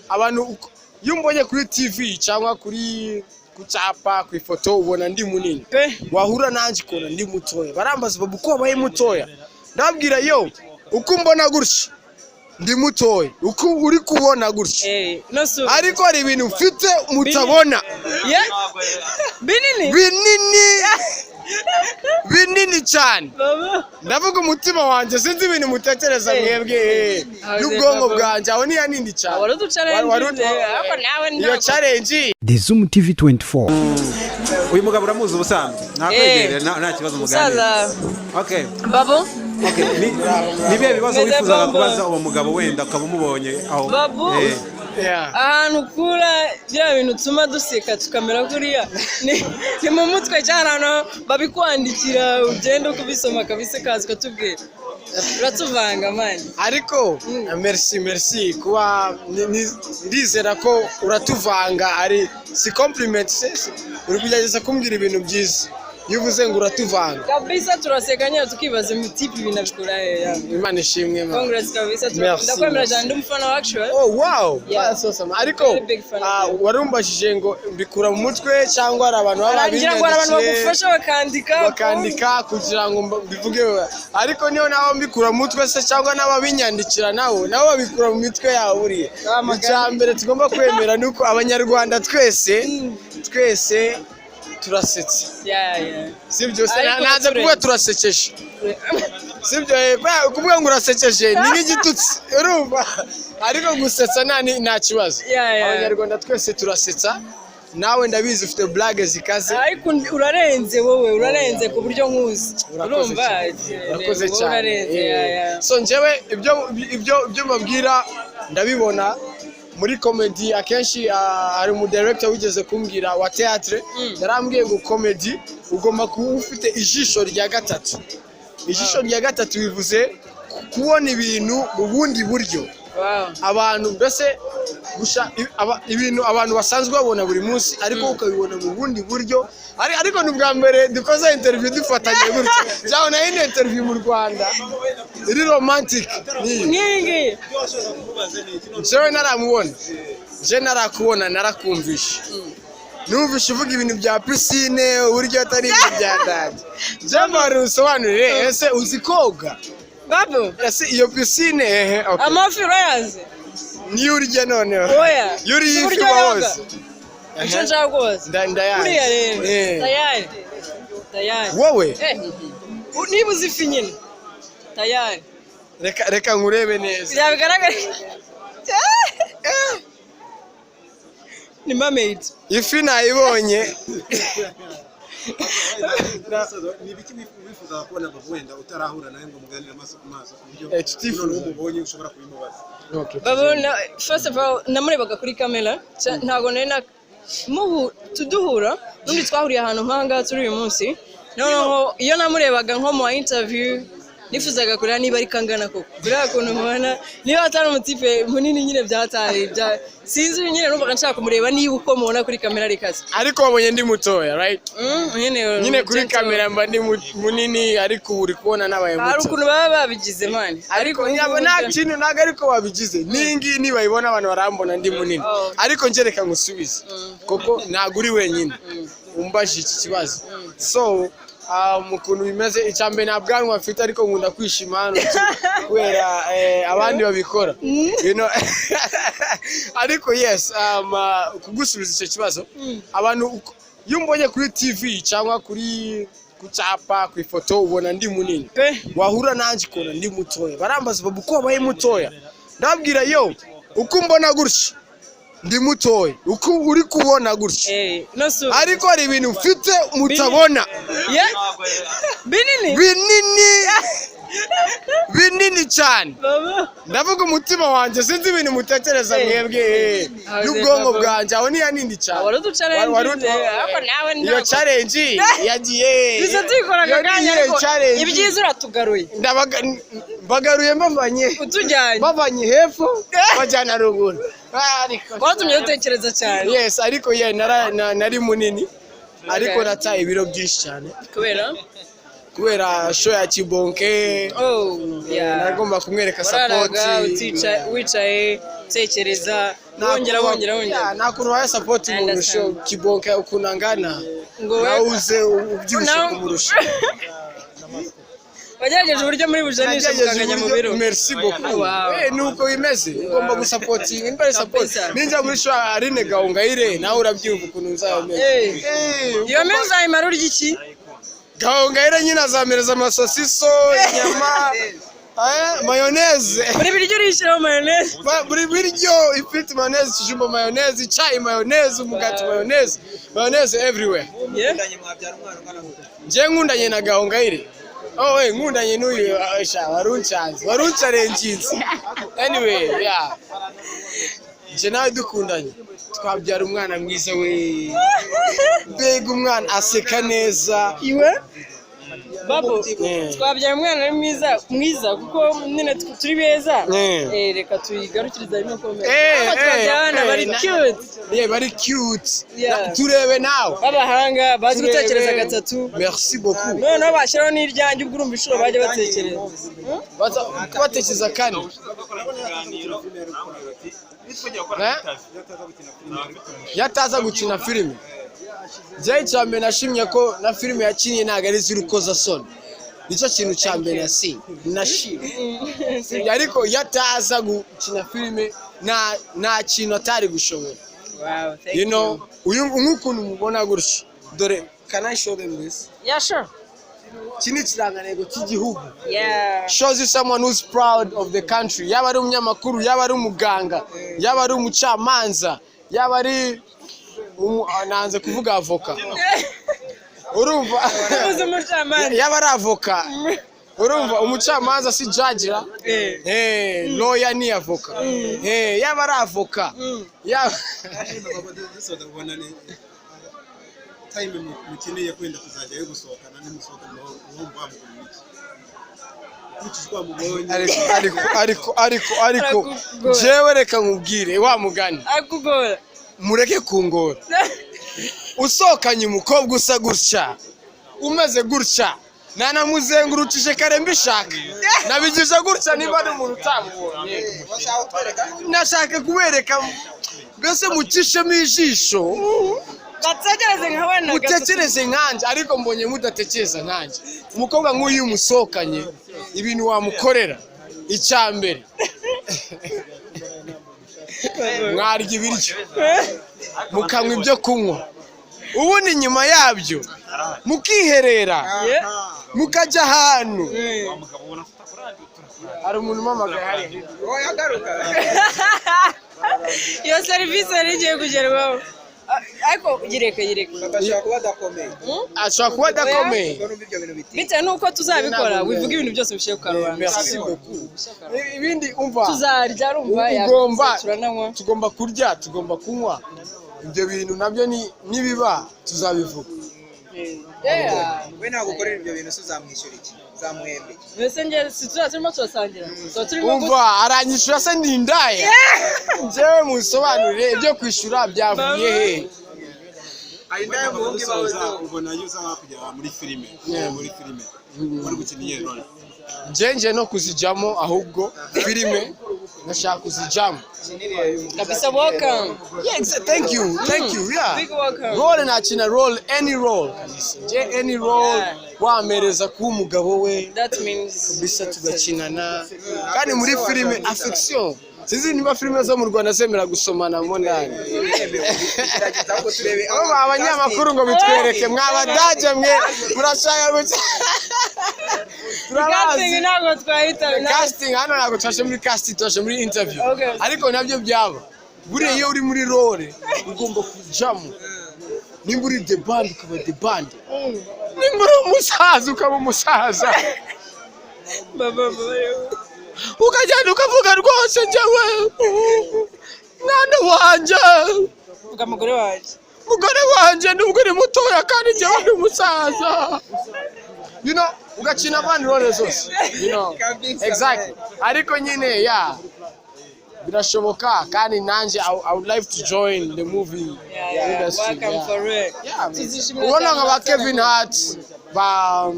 Abantu iyo umbonye kuri TV cyangwa kuri ku cyapa, ku ifoto, ubona ndi munini. Pe. Wahura nanjye ukabona ndi mutoya. Barambaza: "Babu, uko wabaye mutoya?" Ndababwira: "Yo, uko umbona gutya ndi mutoya, uko uri kubona gutya." Eh, no su. Ariko hari ibintu mfite mutabona. Yeah. Binini. Binini, binini cyane. Baba. Ndavuga umutima wanjye, sinzi ibintu mutekereza mwebwe, n'ubwonko Baba. bwanjye aho ni hanini cyane. Wari uduchallenge. Wari Ariko nawe iyo ntabwo. challenge. The Zoom TV 24. Uyu mugabo uramuzi ubusanzwe? Ntakwegere, nta kibazo, muganire. Musaza. Okay. Babu. Okay, ni ibihe bibazo Meze wifuzaga bombo. kubaza uwo mugabo, wenda ukaba umubonye aho? Babu. Yeah. Ahantu ukura biriya bintu utuma duseka tukamera kuriya ni mu mutwe cyane, ahantu babikwandikira ugenda ukubisoma kabisa, kaza ukatubwira, uratuvanga man. Ariko merci, merci kuba ndizera ko uratuvanga ari si compliment se, uri kugerageza kumbwira ibintu byiza iyo uvuze ngo uratuvanga. Kabisa, turaseka nyine tukibaza imitipe ibintu abikura he ya. Imana ishimwe, man. Congrats kabisa. Merci, ndakwemera merci. cyane, ndi umufana wa actual. Oh wow. Yeah. That's awesome. Ariko Very big fan of you. warumbajije ngo mbikura mu mutwe cyangwa hari abantu baba Ngira ngo hari abantu babinyandikiye bagufasha bakandika. Bakandika kugira ngo mbivuge, ariko niyo nabo mbikura mu mutwe se cyangwa n'ababinyandikira nabo babikura mu mitwe yabo buriya. Icya mbere tugomba kwemera ni uko Abanyarwanda twese, twese turasetsa. Yeah. Sibyo se? Ariko Nanze kuvuga turasekeje, sibyo? Kuvuga ngo urasekeje ni nk'igitutsi, urumva? Ariko gusetsa nta kibazo. Yeah. Abanyarwanda twese turasetsa. Nawe ndabizi ufite blague zikaze. Ariko urarenze, wowe urarenze ku buryo nkuzi. Urakoze Urumva? cyane. Urakoze Wowe cyane. urarenze, yeah. So njyewe ibyo mbabwira ndabibona muri comedy akenshi. Hari umudirector wigeze kumbwira wa theatre, yarambwiye ngo comedy ugomba kuba ufite ijisho rya gatatu. Ijisho rya gatatu bivuze kubona ibintu mu bundi buryo. Abantu mbese gusha ibintu abantu basanzwe babona buri munsi, ariko ukabibona mu bundi buryo. Ariko ni ubwa mbere dukoze interview dufatanye gutya, cyangwa na indi interview mu Rwanda iri romantic niyi. Nk'iyi ngiyi. Jewe naramubona, je narakubona, narakumvisha, numvishe uvuga ibintu bya piscine, uburyo atari ibintu bya danger. Je mbari usobanurire, ese uzi koga? Babu. Ese iyo piscine, ehe, okay. Amafi urayazi? Niyo urya noneho? Oya. Iyo uriye ifi Uburyo uba yoga. wose. Icyo nshaka kubaza. Ndayazi. Kuriya rero. Eh. Tayari, tayari. Wowe? Eh, niba uzi ifi nyine, tayari. Reka nkurebe neza. Byabigaragara ni mermaid. Ifi nayibonye. Ni ibiki wifuzaga kubona Babu, wenda utarahura nawe ngo muganire amaso ku maso, ku buryo Eh, tutifuza. noneho umubonye ushobora kubimubaza? Okay. Babu first of all namurebaga kuri kamera, ntabwo nari na muhu tuduhura n'undi twahuriye ahantu nk'aha ngaha turi uyu munsi. Noneho iyo namurebaga nko mu interview, nifuzaga kureba niba ari kangana koko kuriya kuntu mubona, niba atari umutipe munini nyine byataye bya sinzi nyine, numvaga nshaka kumureba niba uko mubona kuri kamera ari kazi. Ariko wabonye ndi mutoya, right? Nyine. Nyine kuri gentle. Kamera mba ndi munini, ariko ubu uri kubona nabaye Hari muto. ukuntu baba babigize man, ariko ubu nyabo ngubu nta kintu, ntabwo ariko babigize n'iyi ngiyi nibayibona abantu barambona ndi munini. Oh. Ariko njye reka ngusubize, kuko ntabwo uri wenyine umbaje iki kibazo. So mu kuntu bimeze, icya mbere nta bwanwa mfite, ariko nkunda kwishima hano kubera abandi babikora. Ariko yes, kugusubiza icyo kibazo, abantu iyo umbonye kuri TV cyangwa kuri ku cyapa, ku ifoto, ubona ndi munini. Pe. Wahura nanjye ukabona ndi mutoya. Barambaza: "Babu, uko wabaye mutoya?" Ndababwira: "Yo, uko umbona gutya ndi mutoya, uko uri kubona gutya." Eh, no su. Ariko hari ibintu mfite mutabona. Yeah. Binini. Binini, binini cyane. Baba. Ndavuga umutima wanjye, sinzi ibintu mutekereza mwebwe, n'ubwonko Baba. bwanjye aho ni hanini cyane. Wari uduchallenge. Wari Ariko nawe iyo ntabwo challenge yagiye. Tuza tuyikora aka Iyo kanya, niyo ariko challenge. Ibyiza uratugaruye. Mbagaruye mbavanye utujyanye mbavanye hepfo bajyana ruguru. Ariko Watumye dutekereza cyane. Yes, ariko ye nari munini, ariko Okay. nataye ibiro byinshi cyane. Kubera? Kubera show ya Kibonke. Oh, yeah. Nagomba kumwereka support. Wararaga wicaye utekereza, wongera, wongera, wongera. Nta kuntu waha support I umuntu understand. show Kibonke ukuntu angana, Ngo nawe uze ubyibushye kumurusha. Wagerageje uburyo muri bujanisha Nagerageje mukanganya mu biro. Merci beaucoup. Wow. Nuko bimeze, ugomba gusapotinga imba ari support. Kabisa. Ninjya muri show Aline Gahongayire, nawe urabyumva ukuntu nzaba meze. Iyo meza uzayimara urya iki? Gahongayire nyine azamereza amasosiso, inyama, mayonnaise. Buri biryo urishyiraho mayonnaise? Buri biryo, ifiriti mayonnaise, ikijumba mayonnaise, icyayi mayonnaise, umugati mayonnaise, mayonnaise everywhere. Yeah. Njye nkundanye na Gahongayire. Oh, nkundanye n'uyu, ah, sha waruncanze, waruncarenginze. Anyway, yeah, njye nawe dukundanye twabyara umwana mwiza we. Mbega umwana aseka neza! Iwe babo twabyaye umwana ari mwiza mwiza, kuko nyine turi beza. Reka tuyigarukirize harimo komera. Ariko twabyaye abana bari cute. Yeah, bari cute. Yeah. Turebe nawe. B'abahanga, bazi Turebe. gutekereza gatatu. Merci beaucoup. Noneho bashyiraho n'iryanjye, ubwo urumva inshuro bajya batekereza. Batekereza kane. Eh? Yataza gukina filime, njyewe icya mbere nashimye ko na filime yakiniye ntabwo ari iz'urukozasoni. Nicyo kintu cya mbere nashimye. Ariko iyo ataza gukina filime, nta kintu atari gushobora. Wow, thank You know, uyu nk'ukuntu mubona gutya, dore, can I show them this? Yeah, sure. Iki ni ikirangantego cy'igihugu. Shows you someone who's proud of the country. Yaba ari umunyamakuru, yaba ari umuganga, yaba ari umucamanza, yaba ari nanze kuvuga avoka, urumva? Uzi umucamanza. Yaba ari avoka, urumva umucamanza si judge ra? Eh. Lawyer ni avoka. Yaba ari avoka, yaba Dusoza, ubona ni time mukeneye kwenda kuzajya yo gusohokana, nimusohoka muhombo wamugurira iki, ukurikije uko wamubonye? Ariko Arakugora. jewe reka nkubwire wa mugani. Akugora. Mureke kungora. Usohokanye umukobwa usa gutya, umeze gutya, nanamuzengurukije kare mbishaka, nabigize gutya. Niba ari umuntu utamubonye, nashaka kubereka mbese mucishemo ijisho. Batekereze nka bana. Mutekereze nkanjye, ariko mbonye mudatekereza nkanjye. Umukobwa nk'uyu umusohokanye, ibintu wamukorera, icya mbere mwarya ibiryo, mukanywa ibyo kunywa, ubundi nyuma yabyo mukiherera, mukajya ahantu. Hari umuntu umpamagaye hariya. Iyo serivisi yari igiye kugerwaho. Ariko yireke, yireke. Ashobora kuba adakomeye. Ashobora kuba adakomeye. Ubwo numva ibyo bintu biti Bitewe n'uko tuzabikora, wivuga ibintu byose bishyire ku karubanda. Merci beaucoup. Ibindi umva. Tuzarya, urumva, Ugomba yabivuze, turananywa. Tugomba kurya, tugomba kunywa, ibyo bintu nabyo ni nibiba tuzabivuga. Yeah. We ntabwo ukorera ibyo bintu se, uzamwishyura iki, uzamuhemba iki? Mbese njye si tuzaba turimo turasangira, tuba turimo Umva, aranyishyura se? Ndi indaya njyewe? Musobanurire, ibyo kwishyura byavuye he? Hari indaya muhungu ibaho. Dusoza, ubona iyo uza kujya muri filime, muri filime wari gukina iyihe role? Njye no kuzijyamo, ahubwo filime ndashaka kuzijyamo. Kabisa, welcome. Yeah, thank you, thank you, yeah. Big welcome. Role nakina, role, any role kabisa. Njye any role wampereza kuba umugabo we, That means kabisa tugakinana. Kandi muri filime affection, sinzi niba filime zo mu Rwanda zemera gusomana mo ndani. Gerageza ahubwo turebe. Abo abanyamakuru ngo bitwereke, mwabadage mwe murashaka guca. Casting. Turabazi. Ntabwo twahita. Casting hano ntabwo twaje muri casting, twaje muri interview. Okay. Ariko nabyo byaba buriya, iyo uri muri role ugomba kujamo. Nimba uri the band, ukaba the band. Nimba uri umusaza, ukaba umusaza. Baba, baba. Ukagenda ukavuga rwose, njyewe mwana wanjye. Vuga mugore wanjye. Mugore wanjye, nubwo uri mutoya kandi njyewe ndi umusaza, ugakina abandi role zose. Kabisa. Exactly. Ariko nyine yeah, birashoboka. Kandi nanjye I would like to join the movie Yeah, industry. welcome Yeah. for real. Yeah, man. Tuzishimira Ubona cyane nka ba abatara. Kevin Hart. ba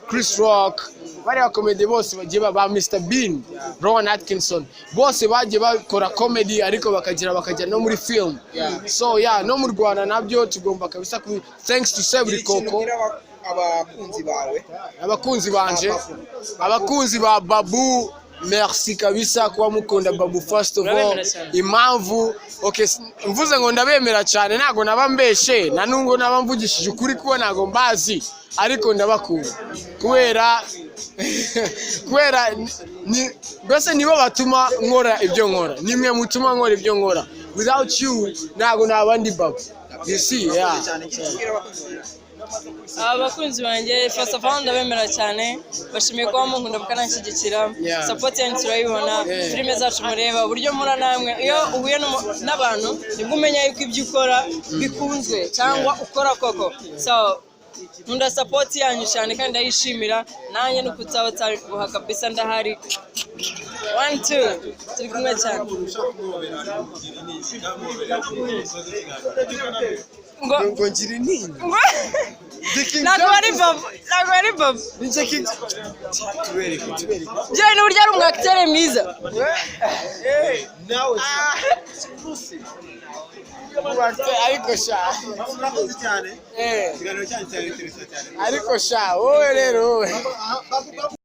Chris Rock, bariya comedy bose bagiye ba Mr Bean, Rowan Atkinson, bose bagiye bakora comedy ariko bakagira bakajya no muri film. So yeah, no mu Rwanda nabyo tugomba kabisa thanks to Gira ikintu Seburikoko. ubwira abakunzi bawe. Abakunzi banje, abakunzi ba Babu, merci kabisa kuba mukunda Babu. First of all, Urabemera cyane. impamvu, okay, mvuze ngo ndabemera cyane ntago naba mbeshe, na nubwo naba mvugishije ukuri kuba ntago mbazi, ariko ndabakunda kubera ni mbese nibo batuma nkora ibyo nkora, nimwe mutuma nkora ibyo nkora. Without you ntago naba ndi Babu, you see? Yeah. Cyane, gira icyo ubwira abakunzi bawe. Abakunzi banjye, first of all, ndabemera cyane, bashimiye kuba munkunda mukananshyigikira. Support yanyu turayibona. Filime zacu mureba uburyo mura namwe, iyo uhuye n'abantu nibwo umenya yuko ibyo ukora bikunzwe cyangwa ukora koko. So nkunda support yanyu cyane kandi ndayishimira. Nanjye no kutabatenguha kabisa, ndahari. One, two, turi kumwe cyane. Umuntu ushaka kumuhobera amugira inama, ndamuhobera dusoze ikiganiro. Ngo Ngo ngira intinyi. Ngo ntabwo ari Babu, ntabwo ari Babu. Nicyo kintu tubereke, tubereke. Byewe n'uburyo ari umwakitere mwiza. Nawe ariko sha. Murakoze cyane. Eh. Ikiganiro cyanyu cyari interessant cyane. Ariko sha, wowe rero wowe. Babu, babu.